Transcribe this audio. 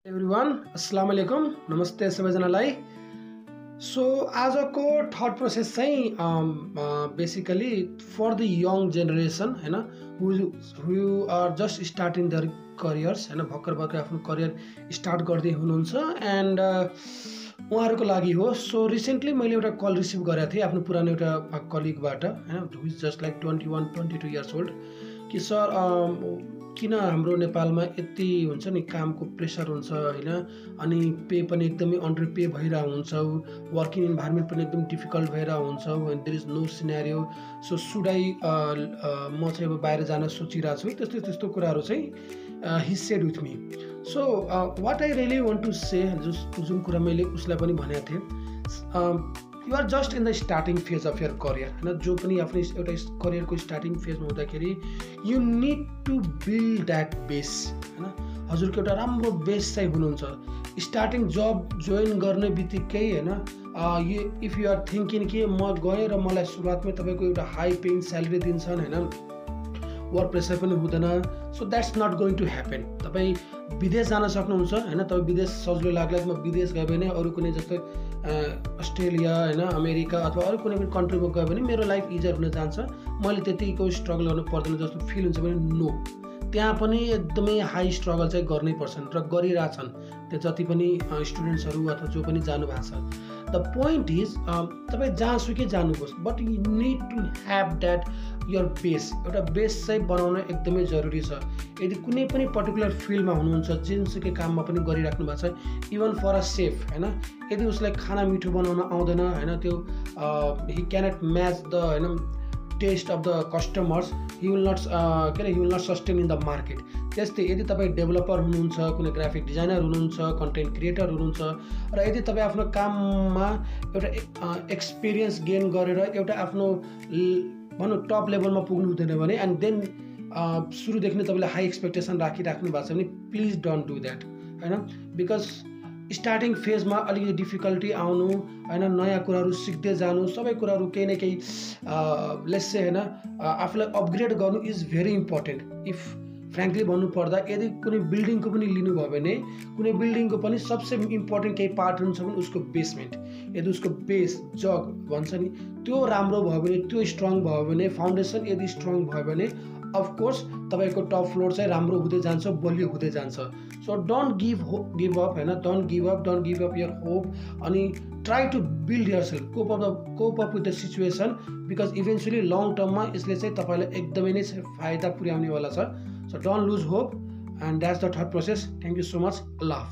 Everyone अस्सलाम वालेकुम नमस्ते सबैजनालाई। सो आजको थर्ड प्रोसेस चाहिँ basically for the young generation हैन, who are just starting their careers हैन, भर्खर आफ्नो करियर स्टार्ट गर्दै हुनुहुन्छ एन्ड उहाँहरूको लागि हो। सो रिसेन्टली मैले एउटा कल रिसिभ गरेको थिएँ आफ्नो पुरानो एउटा कलिगबाट हैन, who is just like 21-22 years old कि सर किन हाम्रो नेपालमा यति हुन्छ नि कामको प्रेसर हुन्छ हैन, अनि पे पनि एकदमै अन्डर पे भइरहेको हुन्छ, वर्किङ इन्भाइरोमेन्ट पनि एकदम डिफिकल्ट भइरहेको हुन्छ, and there is no scenario. So should I म चाहिँ अब बाहिर जान सोचिरहेको छु, त्यस्तो कुराहरू चाहिँ he said with me. So what I really want to say, जुन कुरा मैले उसलाई पनि भनेको थिएँ, you are just in the starting phase of your career हैन, जो पनि आफ्नो एउटा करियरको स्टार्टिङ फेजमा हुँदाखेरि you need to build that base हैन। हजुरको एउटा राम्रो बेस चाहिँ हुनुहुन्छ। स्टार्टिङ जब जोइन गर्ने बित्तिकै हैन, इफ यु आर थिङ्किङ कि म गएँ र मलाई सुरुवातमै तपाईँको एउटा हाई पेइङ स्यालेरी दिन्छन् हैन, वर्क प्रेसर पनि हुँदैन, so that's not going to happen. तपाईँ विदेश जान सक्नुहुन्छ हैन, तपाईँ विदेश सजिलो लाग्ला, म विदेश गयो भने अरू कुनै जस्तै अस्ट्रेलिया हैन, अमेरिका अथवा अरू कुनै पनि कन्ट्रीमा गयो भने मेरो लाइफ इजियर हुन जान्छ, मैले त्यतिको स्ट्रगल गर्नु पर्दैन जस्तो फिल हुन्छ भने नो, त्यहाँ पनि एकदमै हाई स्ट्रगल चाहिँ गर्नै पर्छन् र गरिरहेछन् त्यो जति पनि स्टुडेन्ट्सहरू अथवा जो पनि जानुभएको छ। द पोइन्ट इज तपाईँ जहाँसुकै जानुहोस्, but you need to have that your base, एउटा बेस चाहिँ बनाउन एकदमै जरुरी छ। यदि कुनै पनि पर्टिकुलर फिल्डमा हुनुहुन्छ, जुनसुकै काममा पनि गरिराख्नु भएको छ, इभन फर अ सेफ हैन, यदि उसलाई खाना मिठो बनाउन आउँदैन हैन, त्यो ही क्यानट म्याच द हैन taste of the customers, he will not sustain in the market. त्यस्तै यदि तपाईँ डेभलपर हुनुहुन्छ, कुनै ग्राफिक डिजाइनर हुनुहुन्छ, कन्टेन्ट क्रिएटर हुनुहुन्छ, र यदि तपाईँ आफ्नो काममा एउटा एक्सपिरियन्स गेन गरेर एउटा आफ्नो भनौँ टप लेभलमा पुग्नु हुँदैन भने, एन्ड देन सुरुदेखि नै तपाईँले हाई एक्सपेक्टेसन राखिराख्नु भएको छ भने प्लिज डोन्ट डु द्याट हैन, बिकज स्टार्टिङ फेजमा अलिकति डिफिकल्टी आउनु हैन, नयाँ कुराहरू सिक्दै जानु, सबै कुराहरू केही न केही लेट्स से हैन आफूलाई अपग्रेड गर्नु is very important. If frankly भन्नुपर्दा यदि कुनै बिल्डिङको पनि लिनुभयो भने कुनै बिल्डिङको पनि सबसे इम्पोर्टेन्ट केही पार्ट हुन्छ भने उसको बेसमेन्ट, यदि उसको बेस जग भन्छ नि त्यो राम्रो भयो भने, त्यो स्ट्रङ भयो भने, फाउन्डेसन यदि स्ट्रङ भयो भने अफकोर्स तपाईँको टप फ्लोर चाहिँ राम्रो हुँदै जान्छ, बलियो हुँदै जान्छ। सो डोन्ट गिभ अप हैन, don't give up your hope, अनि ट्राई टु बिल्ड यर सेल्फ, cope up with the situation, because eventually long टर्ममा यसले चाहिँ तपाईँलाई एकदमै नै फाइदा पुर्याउनेवाला छ। So don't lose hope, and that's the third process. Thank you so much. अल्लाह हाफिज।